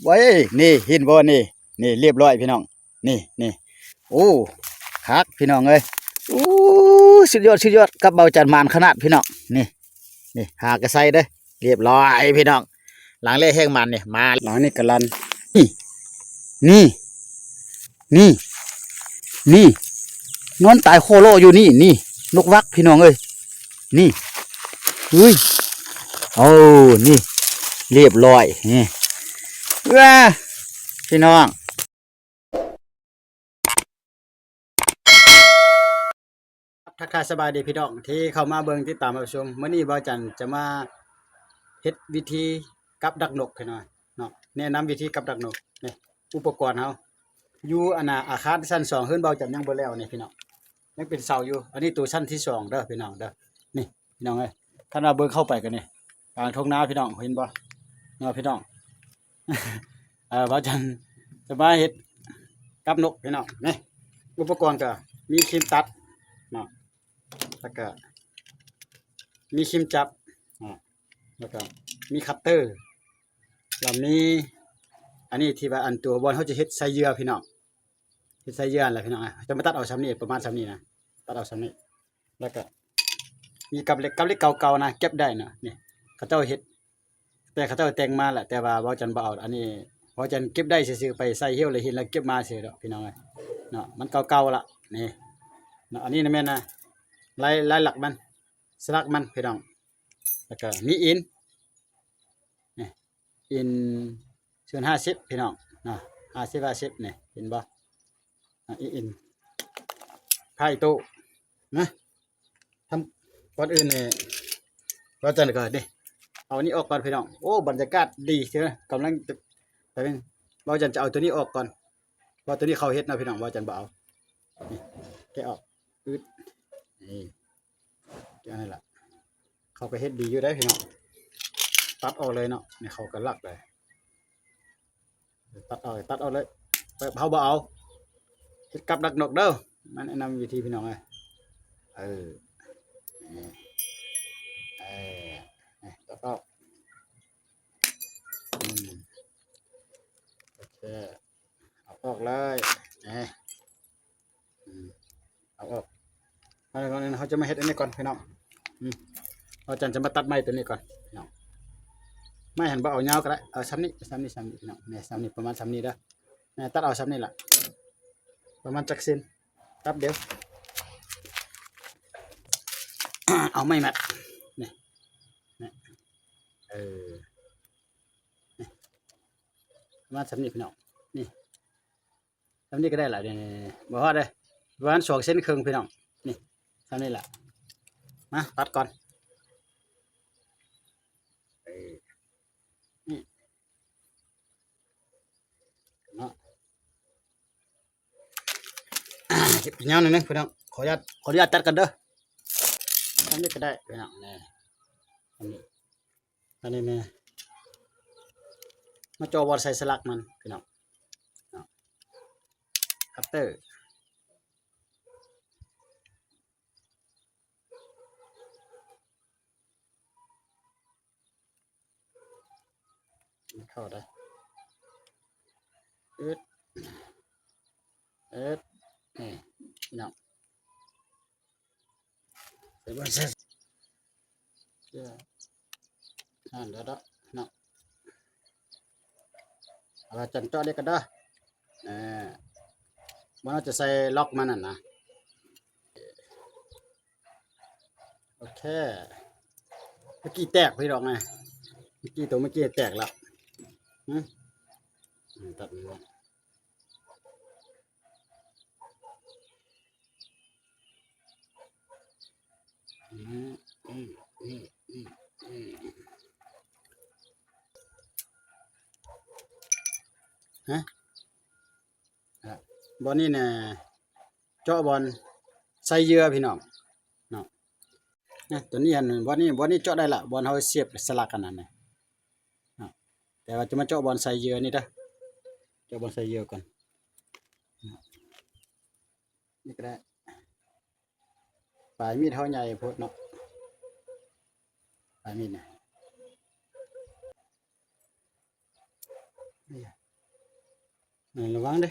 ເວີຍ ນີ້ເຫັນບໍ່ນີ້ ນີ້ລຽບລ້ອຍພີ່ນ້ອງ ນີ້ ນີ້ ໂອ້ ຄັກພີ່ນ້ອງເອີຍ ໂອ້ ສຸດຍອດ ສຸດຍອດ ກັບເບົາຈັນໝານຂະໜາດພີ່ນ້ອງ ນີ້ ນີ້ ຫາກະໃສ່ເດີ້ ລຽບລ້ອຍພີ່ນ້ອງ ຫຼັງແລກແຮງໝານນີ້ ມາ ຫຼັງນີ້ກະລັນ ນີ້ ນີ້ ນີ້ ນີ້ ນອນຕາຍໂຄໂລຢູ່ນີ້ ນີ້ ນົກວັກພີ່ນ້ອງເອີຍ ນີ້ ເອີຍ ໂອ້ ນີ້ ລຽບລ້ອຍ ນີ້ ເອີ ພີ່ນ້ອງ ທັກທາຍສະບາຍດີພີ່ນ້ອງທີ່ເຂົ້າມາເບິ່ງຕິດຕາມຮັບຊົມ ມື້ນີ້ບ່າວຈັນຈະມາເຮັດວິທີກັບດັກນົກພີ່ນ້ອງເນາະ ແນະນຳວິທີກັບດັກນົກ ນີ້ ອຸປະກອນເຮົາ ຢູ່ອັນນ່າ ອາຄານຊັ້ນສອງ ເຮືອນບ່າວຈັນຍັງບໍ່ແລ້ວນີ້ພີ່ນ້ອງ ຍັງເປັນເສົາຢູ່ ອັນນີ້ໂຕຊັ້ນທີສອງເດີ້ພີ່ນ້ອງເດີ້ ນີ້ພີ່ນ້ອງເອີຍ ຄັນວ່າເບິ່ງເຂົ້າໄປກໍນີ້ ກາງທົ່ງນາພີ່ນ້ອງ ເຫັນບໍ່ເນາະພີ່ນ້ອງ ເອີ ບ່າວຈັນຈະມາເຮັດກັບນົກພີ່ນ້ອງ ນີ້ ອຸປະກອນກໍມີຄີມຕັດເນາະ ແລ້ວກໍມີຄີມຈັບເນາະ ແລ້ວກໍມີຄັດເຕີ ແລ້ວມີ ອັນນີ້ທີ່ວ່າອັນຕົວບ່ອນເຮົາຈະເຮັດໃສ່ເຫຍື່ອພີ່ນ້ອງ ເຮັດໃສ່ເຫຍື່ອຫັ້ນແຫຼະພີ່ນ້ອງ ເຮົາຈະມາຕັດເອົາຊ່ຳນີ້ ປະມານຊ່ຳນີ້ນະ ຕັດເອົາຊ່ຳນີ້ ແລ້ວກໍມີກັບເຫຼັກ ກັບເຫຼັກເກົ່າໆນະ ເກັບໄດ້ນະ ນີ້ ເຂົາເຈົ້າເຮັດ ແຕ່ເຂົາເຈົ້າແຕ່ງມາແຫຼະ ແຕ່ວ່າບ່າວຈັນບໍ່ເອົາ ອັນນີ້ບ່າວຈັນເກັບໄດ້ຊື່ໆ ໄປໃສ່ຫ້ຽວແລະເຫັນແລ້ວເກັບມາຊື່ດອກພີ່ນ້ອງເອີຍເນາະ ມັນເກົ່າໆລະ ນີ້ເນາະ ອັນນີ້ນະແມ່ນນະ ລາຍ ລາຍລັກມັນ ສະຫຼັກມັນພີ່ນ້ອງ ແລ້ວກໍມີອິນ ນີ້ ອິນສູນຫ້າສິບພີ່ນ້ອງເນາະ ຫ້າສິບ ຫ້າສິບນີ້ ເຫັນບໍ່ ອ່າ ອິນ ພາກອີໂຕ້ນະ ທຳ ກ່ອນອື່ນນີ້ ວ່າຈັ່ງໃດກໍນີ້ ເອົາອັນນີ້ອອກກ່ອນພີ່ນ້ອງ ໂອ້ ບັນຍາກາດດີເຊີ ກຳລັງຈະ ແຕ່ເປັນ ບ່າວຈັນຈະເອົາຕົວນີ້ອອກກ່ອນ ເພາະວ່າຕົວນີ້ເຂົາເຮັດເນາະພີ່ນ້ອງ ບ່າວຈັນບໍ່ເອົາ ນີ້ ແກະອອກ ອືດ ນີ້ ແກະນີ້ລະ ເຂົາກໍເຮັດດີຢູ່ເດ້ພີ່ນ້ອງ ຕັດອອກເລີຍເນາະ ນີ້ເຂົາກໍລັກເລີຍ ຕັດອອກ ຕັດອອກເລີຍ ແບບເຮົາບໍ່ເອົາ ເຮັດກັບດັກນົກເດີ ມາແນະນຳວິທີພີ່ນ້ອງເອີຍ ເອີ ນີ້ ເອີ ນີ້ ຕັດອອກ ອືມ ໂອເຄ ເອົາອອກເລີຍ ນີ້ ອືມ ເອົາອອກ ມາເຮົາຈະມາເຮັດອັນນີ້ກ່ອນພີ່ນ້ອງ ອືມ ເຮົາຈະ ຈະມາຕັດໄມ້ຕົວນີ້ກ່ອນພີ່ນ້ອງ ໄມ້ຫັ້ນບໍ່ເອົາຍາວກໍໄດ້ ເອົາຊ່ຳນີ້ ຊ່ຳນີ້ ຊ່ຳນີ້ພີ່ນ້ອງ ນີ້ ຊ່ຳນີ້ ປະມານຊ່ຳນີ້ເດີ ນີ້ ຕັດເອົາຊ່ຳນີ້ລະ ປະມານຈັກເຊັນ ຕັດດຽວ ເອົາໄມ້ມັດ ນີ້ ນີ້ ເອີ ນີ້ ປະມານຊ່ຳນີ້ພີ່ນ້ອງ ນີ້ ຊ່ຳນີ້ກໍໄດ້ລະ ນີ້ ບໍ່ຮອດເດ້ ປະມານສອງເຊັນເຄິ່ງພີ່ນ້ອງ ນີ້ ຊ່ຳນີ້ລະ ມາຕັດກ່ອນ ເອີ ນີ້ ເນາະ ຍາວໜ້ອຍໜຶ່ງພີ່ນ້ອງ ຂໍອະນຸຍາດ ຂໍອະນຸຍາດຕັດກ່ອນເດີ ອັນນີ້ກໍໄດ້ພີ່ນ້ອງ ນີ້ ອັນນີ້ ອັນນີ້ແມ່ນ ມາເຈາະບ່ອນໃສ່ສະຫຼັກມັນພີ່ນ້ອງ ເນາະ ຄັດເຕີ ເຂົ້າໄດ້ ອຶດ ອຶດ ນີ້ ເນາະ ໃສ່ເບິ່ງ ເອີ ຫັ້ນແຫຼະເນາະ ເນາະ ເອົາ ຈັນເຈາະເຫຼັກກັນເດີ ເອີ ບໍ່ວ່າຈະໃສ່ລັອກມັນຫັ້ນນະ ໂອເຄ ເມື່ອກີ້ແຕກພີ່ນ້ອງເອີຍ ເມື່ອກີ້ ໂຕເມື່ອກີ້ແຕກແລ້ວ ຫື ຕັດມັນ ຮະ ອ່ະ ບ່ອນນີ້ນະ ເຈາະບ່ອນໃສ່ເຫຍື່ອພີ່ນ້ອງເນາະ ນະ ຕົວນີ້ອັນ ບ່ອນນີ້ ບ່ອນນີ້ເຈາະໄດ້ລະ ບ່ອນເຮົາສຽບສະຫຼັກອັນນັ້ນນະ ນະ ແຕ່ວ່າຈະມາເຈາະບ່ອນໃສ່ເຫຍື່ອນີ້ເດີ ເຈາະບ່ອນໃສ່ເຫຍື່ອກ່ອນ ນະ ນີ້ກໍໄດ້ ປາຍມີດເຮົາໃຫຍ່ໂພດເນາະ ປາຍມີດນະ. ນີ້ ລະວັງເດີ້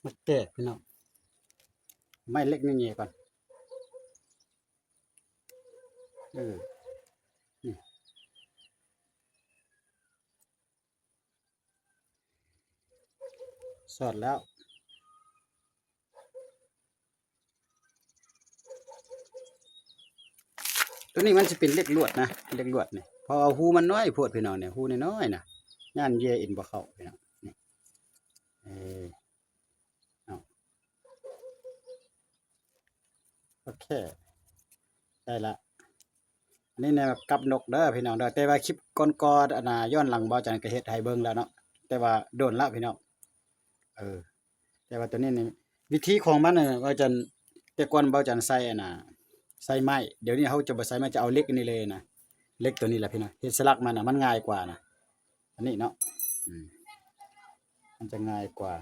ມັນແຕກພີ່ນ້ອງ. ໄມ້ເຫຼັກແຍ່ໆກ່ອນ ເອີ ນີ້ ສອດແລ້ວ. ໂຕນີ້ມັນຊິເປັນເຫຼັກລວດນະ ເຫຼັກລວດນີ້ ເພາະວ່າຮູມັນນ້ອຍໂພດພີ່ນ້ອງ ນີ້ຮູນ້ອຍໆນະ ຢ້ານເຢຍເອັນບໍ່ເຂົ້າພີ່ນ້ອງ ນີ້ ເອີ ເອົາ ໂອເຄ ໄດ້ລະ. ອັນນີ້ນະ ກັບນົກເດີພີ່ນ້ອງເດີ ແຕ່ວ່າຄລິບກ່ອນໆ ອັນນ່າ ຍ້ອນຫຼັງ ເບົາຈັນກໍເຮັດໃຫ້ເບິ່ງແລ້ວເນາະ ແຕ່ວ່າດົນລະພີ່ນ້ອງ ເອີ ແຕ່ວ່າໂຕນີ້ນີ້ ວິທີຂອງມັນນະ ເບົາຈັນ ແຕ່ກ່ອນເບົາຈັນໃສ່ອັນນ່າ ໃສ່ໄມ້ ດຽວນີ້ເຮົາຈະບໍ່ໃສ່ໄມ້ ຈະເອົາເຫຼັກອັນນີ້ເລີຍນະ ເຫຼັກໂຕນີ້ລະພີ່ນ້ອງ ເຮັດສະຫຼັກມັນນະ ມັນງ່າຍກວ່ານະ ອັນນີ້ເນາະ ອືມ ມັນຈະງ່າຍກວ່າ.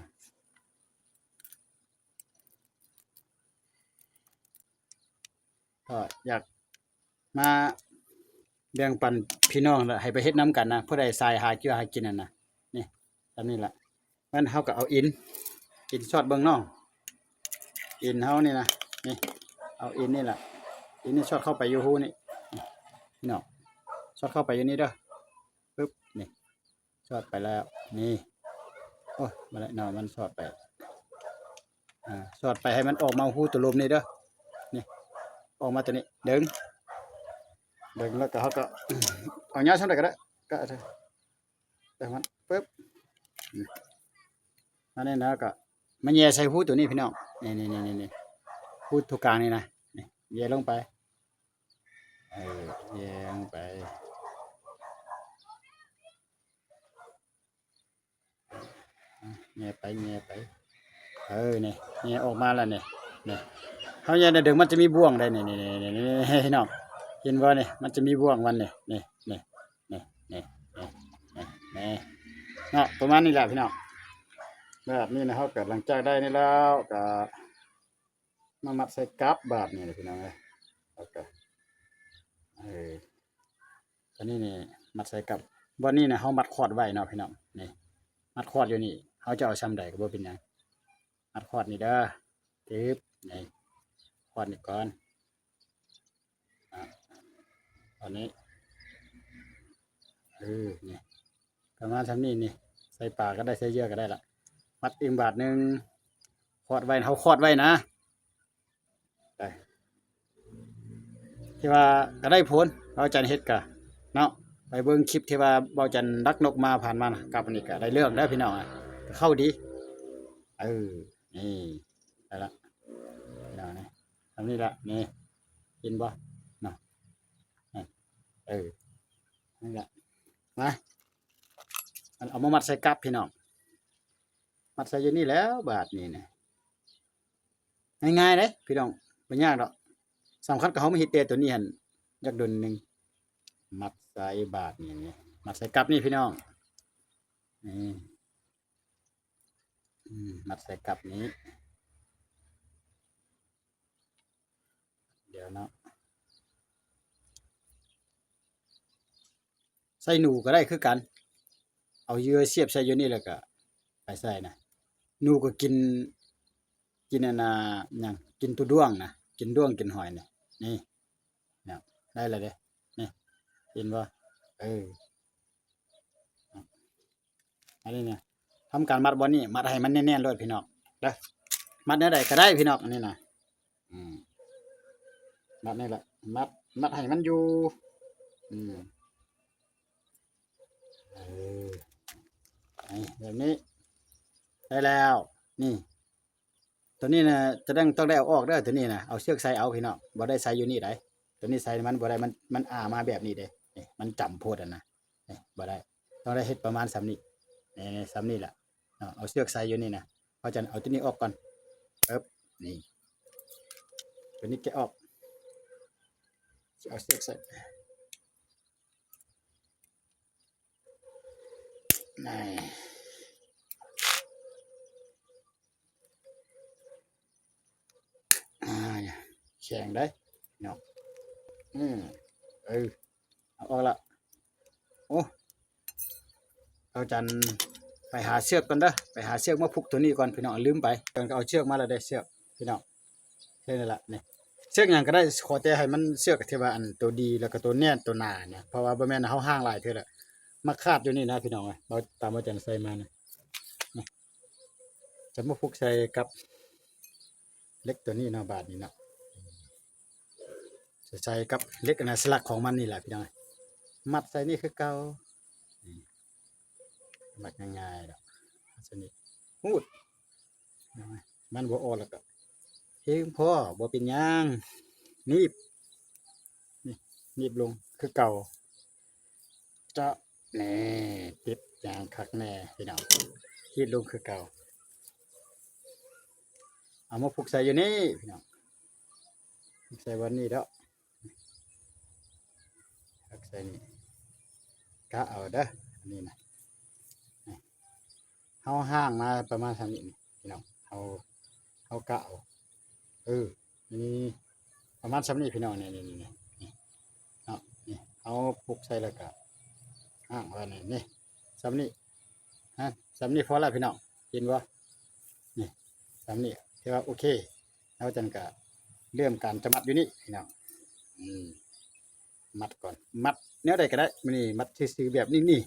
ກໍຢາກມາແບ່ງປັນພີ່ນ້ອງລະ ໃຫ້ໄປເຮັດນຳກັນນະ ຜູ້ໃດສາຍຫາຢູ່ຫາກິນຫັ້ນນະ ນີ້ ອັນນີ້ລະ ແມ່ນເຮົາກໍເອົາອິນ ອິນສອດເບິ່ງເນາະ ອິນເຮົານີ້ນະ ນີ້ ເອົາອິນນີ້ລະ ອິນນີ້ສອດເຂົ້າໄປຢູ່ຮູນີ້ ນີ້ ພີ່ນ້ອງ ສອດເຂົ້າໄປຢູ່ນີ້ເດີ ປຶບ ນີ້ ສອດໄປແລ້ວ ນີ້ ໂອ້ຍ ບໍ່ໄດ້ເນາະ ມັນສອດໄປ ອ່າ ສອດໄປໃຫ້ມັນອອກມາຮູໂຕລຸ່ມນີ້ເດີ ນີ້ ອອກມາໂຕນີ້ ດຶງ ດຶງແລ້ວກໍເຮົາກໍເອົາຍາວສ່ຳໃດກໍໄດ້ ກໍ ແຕ່ມັນ ປຶບ ອືມ ມານີ້ນະ ກໍມາແຍ່ໃສ່ຮູໂຕນີ້ພີ່ນ້ອງ ນີ້ໆໆໆ ຮູຕົວກາງນີ້ນະ ນີ້ ແຍ່ລົງໄປ ເອີ ແຍ່ລົງໄປ ແຍ່ໄປ ແຍ່ໄປ ເອີ ນີ້ ແຍ່ອອກມາແລ້ວນີ້ ນີ້ ເຮົາຢ່າໄດ້ດຶງ ມັນຈະມີບ່ວງໄດ໋ ນີ້ໆໆໆ ພີ່ນ້ອງ ເຫັນບໍ່ນີ້ ມັນຈະມີບ່ວງມັນນີ້ ນີ້ ນີ້ ນີ້ ນີ້ ນີ້ ນີ້ ນີ້ ເນາະ ປະມານນີ້ແຫຼະພີ່ນ້ອງ ແບບນີ້ນະ ເຮົາກໍຫຼັງຈາກໄດ້ນີ້ແລ້ວກໍ ມາມັດໃສ່ກັບບາດນີ້ນະພີ່ນ້ອງເອີຍ ແລ້ວກໍ ເອີ ອັນນີ້ນີ້ມັດໃສ່ກັບ ບ່ອນນີ້ນະ ເຮົາມັດຄອດໄວ້ເນາະພີ່ນ້ອງ ນີ້ ມັດຄອດຢູ່ນີ້ ເຮົາຈະເອົາຊ່ຳໃດກໍບໍ່ເປັນຫຍັງ ມັດຄອດນີ້ເດີ ຕຶບ ນີ້ ຄອດນີ້ກ່ອນ ອ່າ ອັນນີ້ ເອີ ນີ້ ປະມານຊ່ຳນີ້ນີ້ ໃສ່ປາກໍໄດ້ ໃສ່ເຫຍື່ອກໍໄດ້ລະ ມັດອີກບາດໜຶ່ງ ຄອດໄວ້ ເຮົາຄອດໄວ້ນະ ໄດ້ ທີ່ວ່າກໍໄດ້ຜົນ ເບົາຈັນເຮັດກະເນາະ ໄປເບິ່ງຄລິບທີ່ວ່າເບົາຈັນດັກນົກມາຜ່ານມານະ ກັບອັນນີ້ກໍໄດ້ເລື່ອງແລ້ວພີ່ນ້ອງ ກໍເຂົ້າດີ ເອີ ນີ້ ໄດ້ລະ ພີ່ນ້ອງນີ້ ຊ່ຳນີ້ລະ ນີ້ ເຫັນບໍ່ເນາະ ນີ້ ເອີ ນີ້ລະ ມາ ເອົາມາມັດໃສ່ກັບພີ່ນ້ອງ ມັດໃສ່ຢູ່ນີ້ແລ້ວບາດນີ້ນະ ງ່າຍໆເດ້ພີ່ນ້ອງ ບໍ່ຍາກດອກ ສຳຄັນກໍເຮົາມາເຮັດແຕ່ໂຕນີ້ຫັ້ນ ຢາກດົນໜຶ່ງ ມັດໃສ່ບາດນີ້ ມັດໃສ່ກັບນີ້ພີ່ນ້ອງ ນີ້ ອືມ ມັດໃສ່ກັບນີ້ ດຽວເນາະ ໃສ່ໜູກໍໄດ້ຄືກັນ ເອົາເຫຍື່ອສຽບໃສ່ຢູ່ນີ້ ແລ້ວກໍໄປໃສ່ນະ ໜູກໍກິນ ກິນອັນນ່າ ຫຍັງ ກິນໂຕດ້ວງນະ ກິນດ້ວງກິນຫອຍນີ້ ນີ້ ນີ້ ໄດ້ແລ້ວເດ້ ນີ້ ເຫັນບໍ່ ເອີ ອັນນີ້ນະ ທຳການມັດບ່ອນນີ້ ມັດໃຫ້ມັນແໜ້ນໆໂລດພີ່ນ້ອງເດີ ມັດແນວໃດກໍໄດ້ພີ່ນ້ອງ ອັນນີ້ນະ ອືມ ມັດນີ້ແຫຼະ ມັດ ມັດໃຫ້ມັນຢູ່ ອືມ ເອີ ນີ້ ແບບນີ້ ໄດ້ແລ້ວ ນີ້ ໂຕນີ້ນະ ຈະຕ້ອງ ຕ້ອງໄດ້ເອົາອອກເດີ ໂຕນີ້ນະ ເອົາເຊືອກໃສ່ເອົາພີ່ນ້ອງ ບໍ່ໄດ້ໃສ່ຢູ່ນີ້ໃດ໋ ໂຕນີ້ໃສ່ມັນບໍ່ໄດ້ ມັນ ມັນອ້າມາແບບນີ້ເດ້ ນີ້ ມັນຈຳໂພດຫັ້ນນະ ນີ້ ບໍ່ໄດ້ ຕ້ອງໄດ້ເຮັດປະມານຊ່ຳນີ້ ນີ້ ນີ້ ຊ່ຳນີ້ແຫຼະເນາະ ເອົາເຊືອກໃສ່ຢູ່ນີ້ນະ ເຮົາຈະເອົາໂຕນີ້ອອກກ່ອນ ເອີບ ນີ້ ໂຕນີ້ແກະອອກ ຊິເອົາເຊືອກໃສ່ ນີ້ ອ່າ ແຂງໄດ໋ເນາະ ອືມ ເອີ ເອົາອອກລະ ໂອ້ ເບົາຈັນ ໄປຫາເຊືອກກ່ອນເດີ ໄປຫາເຊືອກມາຜູກໂຕນີ້ກ່ອນພີ່ນ້ອງ ລືມໄປ. ກ່ອນກໍເອົາເຊືອກມາແລ້ວເດ້ ເຊືອກພີ່ນ້ອງ ເຮັດນັ້ນລະນີ້ ເຊືອກຫຍັງກໍໄດ້ ຂໍແຕ່ໃຫ້ມັນເຊືອກທີ່ວ່າອັນໂຕດີ ແລ້ວກໍໂຕແໜ້ນໂຕໜານະ ເພາະວ່າບໍ່ແມ່ນເຮົາຫ້າງຫຼາຍເທື່ອລະ ມາຂາດຢູ່ນີ້ນະພີ່ນ້ອງເອີຍ. ເອົາຕາມອາຈານໃສ່ມານະ ຈະມາຜູກໃສ່ກັບເຫຼັກໂຕນີ້ເນາະ ບາດນີ້ເນາະ ຈະໃສ່ກັບເຫຼັກອັນນັ້ນ ສະຫຼັກຂອງມັນນີ້ແຫຼະພີ່ນ້ອງ ມັດໃສ່ນີ້ຄືເກົ່າ ມັດງ່າຍໆດອກ ໃສ່ນີ້ ຮູດ ມັນບໍ່ອອກແລ້ວກໍ ພຽງພໍ ບໍ່ເປັນຫຍັງ ໜີບ ນີ້ ໜີບລົງຄືເກົ່າ ເຈາະ ນີ້ ຕິດຢ່າງຄັກແນ່ພີ່ນ້ອງ ຮີດລົງຄືເກົ່າ. ເອົາມາຜູກໃສ່ຢູ່ນີ້ພີ່ນ້ອງ ຜູກໃສ່ບ່ອນນີ້ເດາະ ຜັກໃສ່ນີ້ ກະເອົາເດີ ອັນນີ້ນະ ເຮົາຫ້າງມາປະມານສ່ຳນີ້ພີ່ນ້ອງ ເຮົາ ເຮົາກະເອົາ ເອີ ນີ້ ປະມານສ່ຳນີ້ພີ່ນ້ອງ ນີ້ ນີ້ ນີ້ ນີ້ເນາະ ນີ້ ເຮົາຜູກໃສ່ແລ້ວກະຫ້າງໄວ້ນີ້ ນີ້ ສ່ຳນີ້ ຮະ ສ່ຳນີ້ພໍລະພີ່ນ້ອງ ເຫັນບໍ່ ນີ້ ສ່ຳນີ້ ຖືວ່າໂອເຄ. ແລ້ວຈັ່ງກະເລີ່ມການຈະມັດຢູ່ນີ້ພີ່ນ້ອງ ອືມ ມັດກ່ອນ ມັດແນວໃດກໍໄດ້ ມື້ນີ້ມັດຊື່ໆແບບນີ້ ນີ້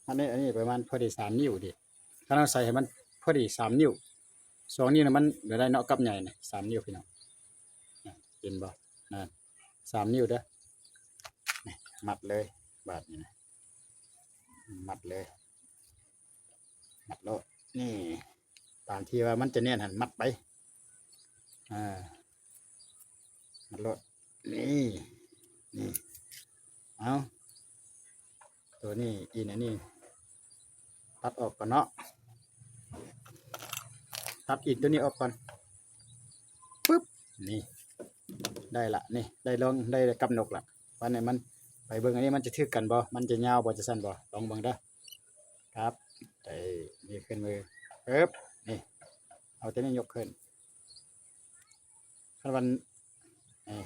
ມັດໃນອັນນີ້ປະມານພໍດີສາມນິ້ວເດ ຄັນເຮົາໃສ່ໃຫ້ມັນພໍດີສາມນິ້ວ ສອງນິ້ວນະມັນບໍ່ໄດ້ເນາະ ກັບໃຫຍ່ນະ ສາມນິ້ວພີ່ນ້ອງ ເຫັນບໍ່ ນັ້ນ ສາມນິ້ວເດີ ມັດເລີຍ ບາດນີ້ນະ ມັດເລີຍ. ມັດໂລດ ນີ້ ຕາມທີ່ວ່າມັນຈະແໜ້ນຫັ້ນມັດໄປ ເອີ ມັດໂລດ ນີ້ ນີ້ ເອົາ ໂຕນີ້ ອີນອັນນີ້ ຕັດອອກກ່ອນເນາະ ຕັດອີນໂຕນີ້ອອກກ່ອນ ປຶບ ນີ້ ໄດ້ລະ ນີ້ ໄດ້ລອງ ໄດ້ກັບນົກລະ ບາດນີ້ມັນ ໄປເບິ່ງອັນນີ້ມັນຈະຖືກກັນບໍ່ ມັນຈະຍາວບໍ່ ຈະສັ້ນບໍ່ ລອງເບິ່ງເດີ. ຄັບ ໄດ້ ນີ້ຂຶ້ນມື ປຶບ ນີ້ ເອົາຕົວນີ້ຍົກຂຶ້ນ ຄັນວ່າ ນີ້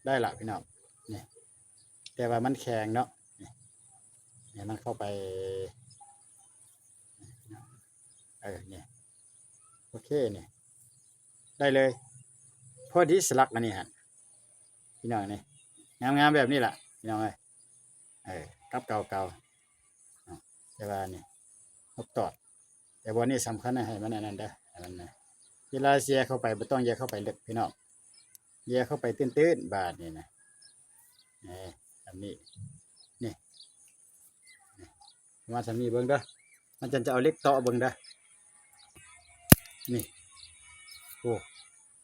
ໄດ້ລະພີ່ນ້ອງ ນີ້ ແຕ່ວ່າມັນແຂງເນາະ ນີ້ ໃຫ້ມັນເຂົ້າໄປ ເອີ ນີ້ ໂອເຄ ນີ້ ໄດ້ເລີຍ ພໍດີສະຫຼັກອັນນີ້ຫັ້ນ ພີ່ນ້ອງ ນີ້ ງາມໆແບບນີ້ລະ ພີ່ນ້ອງເອີຍ ເອີ ກັບເກົ່າໆ ເນາະ ແຕ່ວ່ານີ້ ນົກຕອດ ແຕ່ບ່ອນນີ້ສຳຄັນໃຫ້ມັນອັນນັ້ນເດີ ໃຫ້ມັນນະ ເວລາເສຍເຂົ້າໄປ ບໍ່ຕ້ອງແຍ່ເຂົ້າໄປເລິກ ພີ່ນ້ອງ ແຍ່ເຂົ້າໄປຕື້ນໆ ບາດນີ້ນະ ເອີ ແບບນີ້ ນີ້ ນີ້ ປະມານສ່ຳນີ້ເບິ່ງເດີ ອາຈານຈະເອົາເຫຼັກເຕາະເບິ່ງເດີ ນີ້ ໂອ້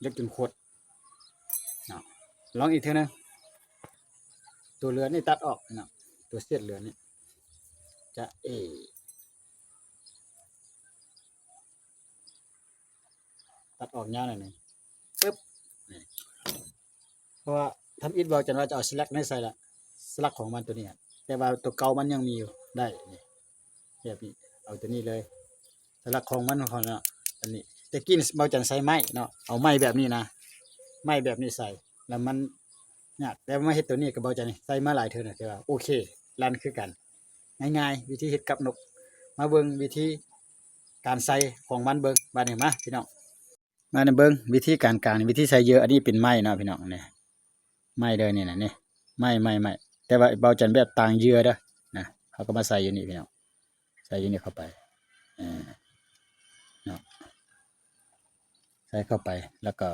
ເຫຼັກຈົນຂົດເນາະ ລອງອີກເທື່ອໜຶ່ງ ຕົວເຫຼືອນີ້ຕັດອອກເນາະ ຕົວເສດເຫຼືອນີ້ ຈະເອ ຕັດອອກຍາວໜ້ອຍໜຶ່ງ ປຶບ ນີ້ ເພາະວ່າທຳອິດເວົ້າຈັນວ່າຈະເອົາສະຫຼັກໃນໃສ່ລະ ສະຫຼັກຂອງມັນຕົວນີ້ ແຕ່ວ່າຕົວເກົ່າມັນຍັງມີຢູ່ ໄດ້ ນີ້ ແບບນີ້ ເອົາຕົວນີ້ເລີຍ ສະຫຼັກຂອງມັນຂອງເນາະ ອັນນີ້ ແຕ່ກີ້ເວົ້າຈັນໃສ່ໄມ້ເນາະ ເອົາໄມ້ແບບນີ້ນະ ໄມ້ແບບນີ້ໃສ່ ແລ້ວມັນຍາກ ແຕ່ວ່າມາເຮັດຕົວນີ້ກໍເວົ້າຈັນໃສ່ມາຫຼາຍເທື່ອນະ ແຕ່ວ່າໂອເຄ ລັນຄືກັນ ງ່າຍໆ ວິທີເຮັດກັບນົກ ມາເບິ່ງວິທີການໃສ່ຂອງມັນເບິ່ງ ບາດນີ້ມາພີ່ນ້ອງ ມານຳເບິ່ງວິທີການກາງ ວິທີໃສ່ເຫຍື່ອ ອັນນີ້ເປັນໄມ້ເນາະພີ່ນ້ອງ ນີ້ ໄມ້ເດີ ນີ້ນະ ນີ້ ໄມ້ ໄມ້ ໄມ້ ແຕ່ວ່າເບົາຈັນແບບຕ່າງເຫຍື່ອເດີ ນະ ເຮົາກໍມາໃສ່ຢູ່ນີ້ພີ່ນ້ອງ ໃສ່ຢູ່ນີ້ເຂົ້າໄປ ເອີ ເນາະ ໃສ່ເຂົ້າໄປ ແລ້ວກໍ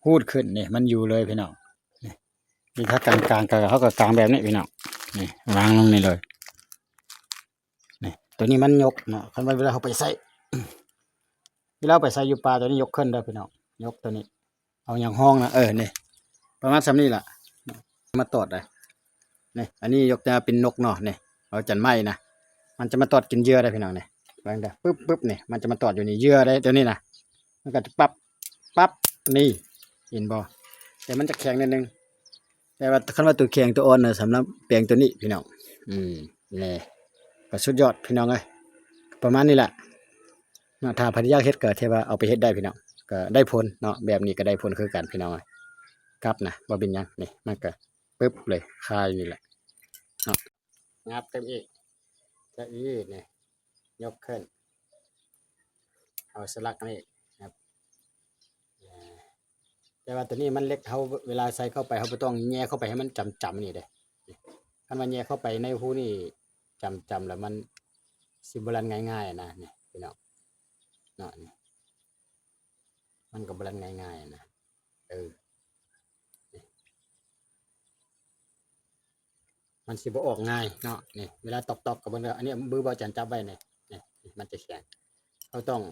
ຮູດຂຶ້ນ ນີ້ ມັນຢູ່ເລີຍພີ່ນ້ອງ ນີ້ ວິທີການກາງ ກໍເຮົາກໍກາງແບບນີ້ພີ່ນ້ອງ ນີ້ ວາງລົງນີ້ເລີຍ ນີ້ ຕົວນີ້ມັນຍົກເນາະ ຄັນວ່າເວລາເຮົາໄປໃສ່ ເວລາເຮົາໄປໃສ່ຢູ່ປ່າ ຕົວນີ້ຍົກຂຶ້ນເດີພີ່ນ້ອງ ຍົກຕົວນີ້ ເອົາຫຍັງຮອງນະ ເອີ ນີ້ ປະມານສ່ຳນີ້ລະ ມາຕອດໄດ້ ນີ້ ອັນນີ້ຍົກແຕ່ເປັນນົກເນາະ ນີ້ ເອົາຈັນໄມ້ນະ ມັນຈະມາຕອດກິນເຫຍື່ອໄດ້ພີ່ນ້ອງ ນີ້ ເບິ່ງເດີ ປຶບ ປຶບ ນີ້ ມັນຈະມາຕອດຢູ່ນີ້ ເຫຍື່ອໄດ້ຕົວນີ້ນະ ມັນກໍຈະປັບ ປັບ ນີ້ ເຫັນບໍ່ ແຕ່ມັນຈະແຂງໜ້ອຍໜຶ່ງ ແຕ່ວ່າຄັນວ່າຕົວແຂງຕົວອ່ອນນະ ສຳລັບແປງຕົວນີ້ພີ່ນ້ອງ ອືມ ແລະ ກໍສຸດຍອດພີ່ນ້ອງເອີຍ ປະມານນີ້ແຫຼະເນາະ ຖ້າໃຜຢາກເຮັດກໍຖືວ່າເອົາໄປເຮັດໄດ້ພີ່ນ້ອງ ກໍໄດ້ຜົນເນາະ ແບບນີ້ກໍໄດ້ຜົນຄືກັນພີ່ນ້ອງເອີຍ ກັບນະ ບໍ່ເປັນຫຍັງ ນີ້ ມັນກໍປຶບເລີຍ ຄາຢູ່ນີ້ແຫຼະເນາະ ຫຍັບເຕີມອີກ ຈະອີນີ້ ຍົກຂຶ້ນ ເອົາສະຫຼັກນີ້ນະ ແຕ່ວ່າໂຕນີ້ມັນເຫຼັກ ເຮົາເວລາໃສ່ເຂົ້າໄປ ເຮົາບໍ່ຕ້ອງແຍ່ເຂົ້າໄປໃຫ້ມັນຈຳໆນີ້ເດ້. ຄັນວ່າແຍ່ເຂົ້າໄປໃນຮູນີ້ຈຳໆ ແລ້ວມັນຊິບໍ່ລັນງ່າຍໆນະ ນີ້ພີ່ນ້ອງເນາະ ນີ້ ມັນກໍບໍ່ລັນງ່າຍໆນະ ເອີ ນີ້ ມັນຊິບໍ່ອອກງ່າຍເນາະ. ນີ້ ເວລາຕອກໆ ກໍເບິ່ງເດີ ອັນນີ້ມືບ່າວຈັນຈັບໄວ້ນີ້ ນີ້ ມັນຈະແຂງ ເຮົາຕ້ອງ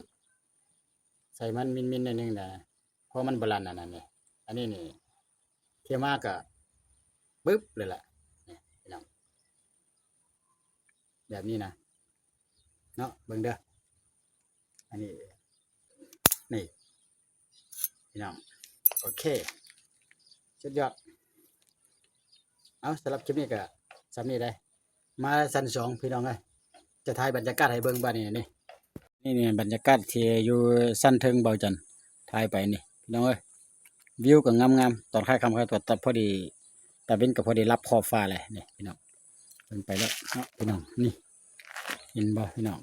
ໃສ່ມັນມິນໆໜ້ອຍໜຶ່ງນະ ເພາະມັນບໍ່ລັນອັນນັ້ນນີ້. ອັນນີ້ນີ້ ເຂົ້າມາກໍປຶບເລີຍລະ ນີ້ພີ່ນ້ອງ ແບບນີ້ນະເນາະ ເບິ່ງເດີ ອັນນີ້ ນີ້ພີ່ນ້ອງ ໂອເຄ ສຸດຍອດ. ເອົາ ສຳລັບຄລິບນີ້ກໍສ່ຳນີ້ເດ້ ມາຊັ້ນສອງພີ່ນ້ອງເອີຍ ຈະຖ່າຍບັນຍາກາດໃຫ້ເບິ່ງບາດນີ້ ນີ້ ນີ້ບັນຍາກາດທີ່ຢູ່ຊັ້ນເທິງ ບ່າວຈັນຖ່າຍໄປນີ້ພີ່ນ້ອງເອີຍ ວິວກໍງາມໆ ຕອນຄ້າຍຄ່ຳຄ້າຍຕົວ ຕາພໍດີ ຕາເວັນກໍພໍດີລັບຂອບຟ້າແຫຼະ ນີ້ພີ່ນ້ອງ ເບິ່ງໄປແລ້ວເນາະພີ່ນ້ອງ ນີ້ ເຫັນບໍ່ພີ່ນ້ອງ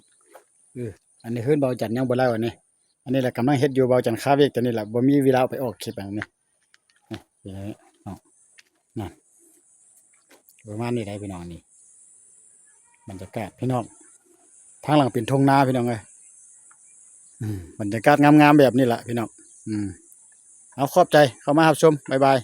ເອີ ອັນນີ້ເຮືອນບ່າວຈັນຍັງບໍ່ແລ້ວ ອັນນີ້ ອັນນີ້ແຫຼະກຳລັງເຮັດຢູ່ ບ່າວຈັນຄາວຽກ ຕອນນີ້ລະບໍ່ມີເວລາໄປອອກຄລິບອັນນີ້ ນີ້ເນາະ ນັ້ນ ປະມານນີ້ໄດ໋ພີ່ນ້ອງ ນີ້ບັນຍາກາດພີ່ນ້ອງ ທາງຫຼັງເປັນທົ່ງນາພີ່ນ້ອງເອີຍ ອືມ ບັນຍາກາດງາມໆແບບນີ້ລະພີ່ນ້ອງ ອືມ ເອົາ ຂອບໃຈເຂົ້າມາຮັບຊົມ ບາຍບາຍ.